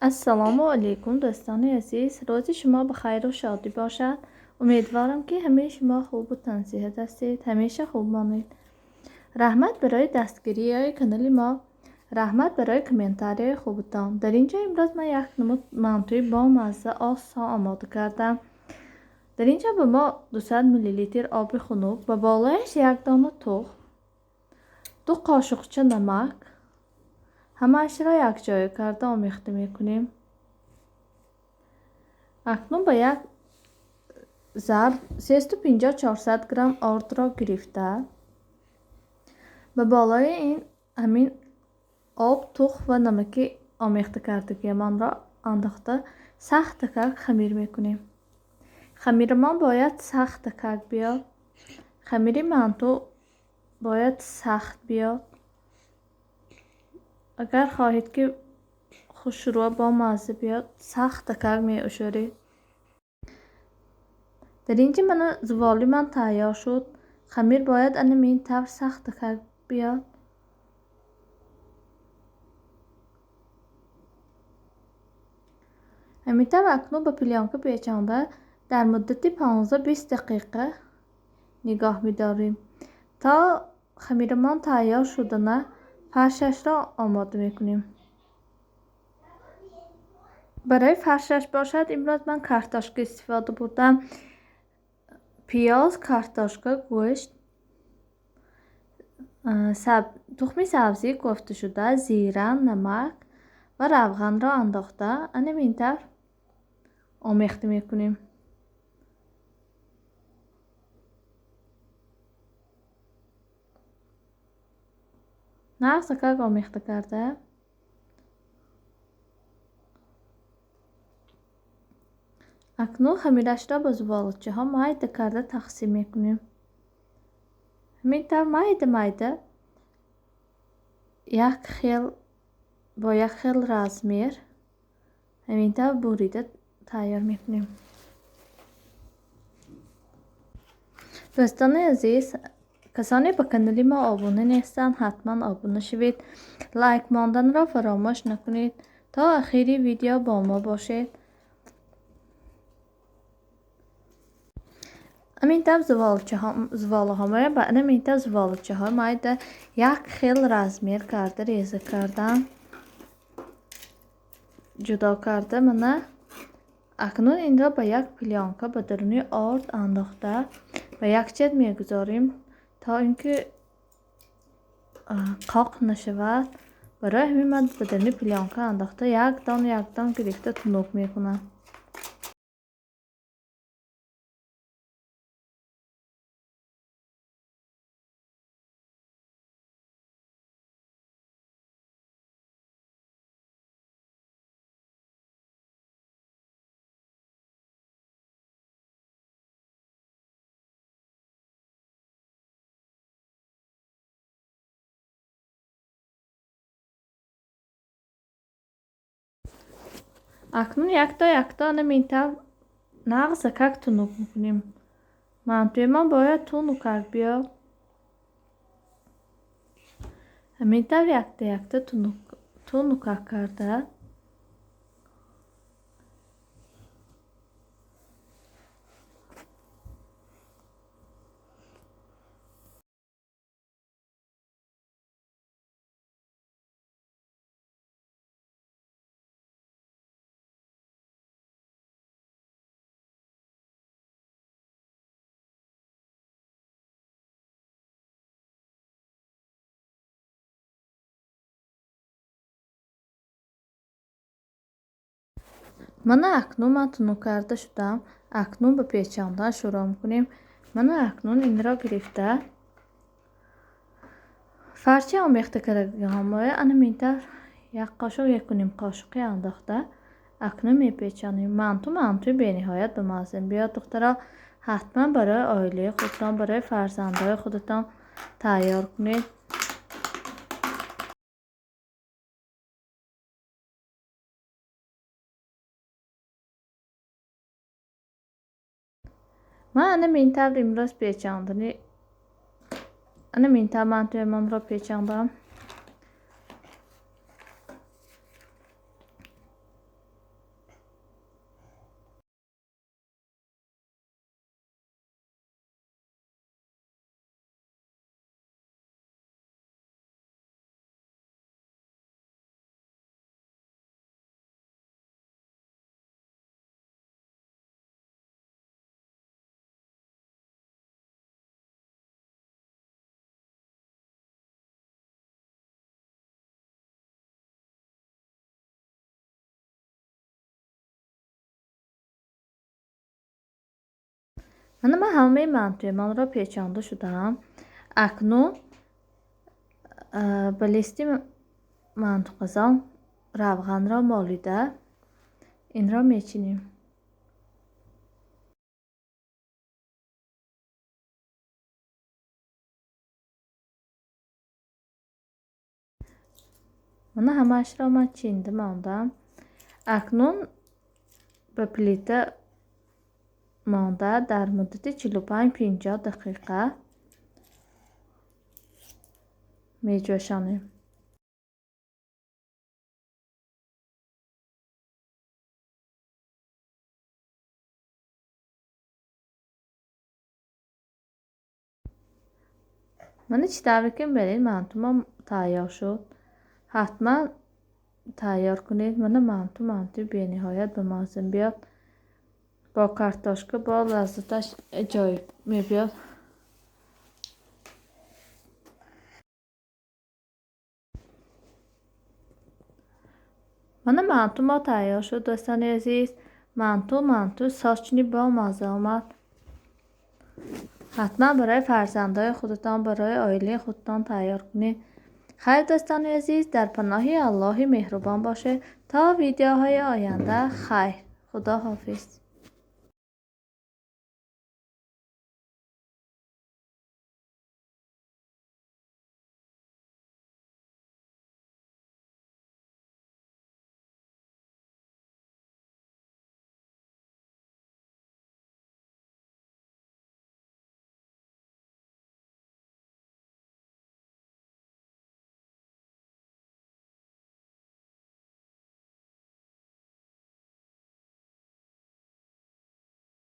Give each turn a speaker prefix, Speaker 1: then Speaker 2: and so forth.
Speaker 1: Ассалому алайкум, дӯстони азиз. Рӯзи шумо ба хайру шодӣ бошад. Умедворам, ки ҳамаи шумо хубу тансиҳат ҳастед. Ҳамеша хуб монед. Раҳмат барои дастгириҳои канали мо. Раҳмат барои комментарияи хубатон. Дар ин ҷо имрӯз ман як намуд мантуи бомазза, осон омода кардам. Дар ин ҷо ба мо 200 миллилитр оби хунук, ба болояш як дона тухм, 2 қошуқча намак, ҳамаашро якҷоя карда омехта мекунем. Акнун ба як зарф 350-400 грамм ордро гирифта, ба болои ин ҳамин об, тухм ва намаки омехта кардагиамонро андохта сахтакак хамир мекунем. Хамирамон бояд сахтакак биёд. Хамири манту бояд сахт биёд. Агар хоҳед, ки хушрӯ бомазза биёд, сахтакак меушӯред. Дар ин ҷо мана зуволи ман тайёр шуд. Хамир бояд ана ин тавр сахтакак биёд. Ҳамин тавр акнун ба плёнка печонда дар муддати 15-20 дақиқа нигоҳ медорем. То хамирамон тайёр шудана фаршашро омода мекунем. Барои фаршаш бошад, имрӯз ман картошка истифода бурдам. Пиёз, картошка, гӯшт, тухми сабзӣ кофташуда, зира, намак ва равғанро андохта ана ин тавр омехта мекунем. Нағзакак омехта карда акнун хамирашро ба зуволачаҳо майда карда тақсим мекунем. Ҳамин тавр майда майда як хел бо як хел размер ҳамин тавр бурида тайёр мекунем. Дӯстони азиз, касоне ба канали мо обуна нестанд, ҳатман обуна шавед. Лайк монданро фаромӯш накунед. То охири видео бо мо бошед. Ҳамин тавр зуволаҳоро ба ҳамин тавр зуволачаҳо майда як хел размер карда реза кардам, ҷудо карда мана акнун инро ба як плёнка ба даруни орд андохта ба як чет мегузорем, то ин ки қоқ нашавад. Барои ҳамин ман ба даруни плёнка андохта як дон як дон гирифта тунук мекунам. Акнун якто якто ана ин тавр нағзакак тунук мекунем. Мантуимон бояд тунукак биёд. Ҳамин тавр якта якта тунукак карда мана акнун ман тунук карда шудам. Акнун ба печондан шурӯъ мекунем. Мана акнун инро гирифта фарчи омехта кардагиҳомоя ана ин тавр як қошуқ, якуним қошуқи андохта акнун мепечонем. Манту мантуи бениҳоят ба мазза биёд. Духтаро, ҳатман барои оилаи худтон, барои фарзандҳои худатон тайёр кунед. Ман ана ин тавр имрӯз печондани ана ин тавр мантуямонро печондам. Мана ман ҳамаи мантуямонро печонда шудам. Акнун ба листи мантуқазон равғанро молида инро мечинем. Мана ҳамаашро ман чинда мондам. Акнун ба плита монда дар муддати 45-50 дақиқа меҷӯшонем. Мана чӣ тавре ки мебинед, мантумо тайёр шуд. Ҳатман тайёр кунед. Мана манту бениҳоят ба мазза биёд. Бо картошка бо лаззаташ аҷоиб мебиёд. Мана манту мо тайёр шуд, дӯстони азиз. Манту сочни бо мазза омад. Ҳатман барои фарзандои худатон, барои оилаи худатон тайёр кунед. Хайр, дӯстони азиз, дар паноҳи Аллоҳи меҳрубон бошед. То видеоҳои оянда хайр. Худо ҳофиз.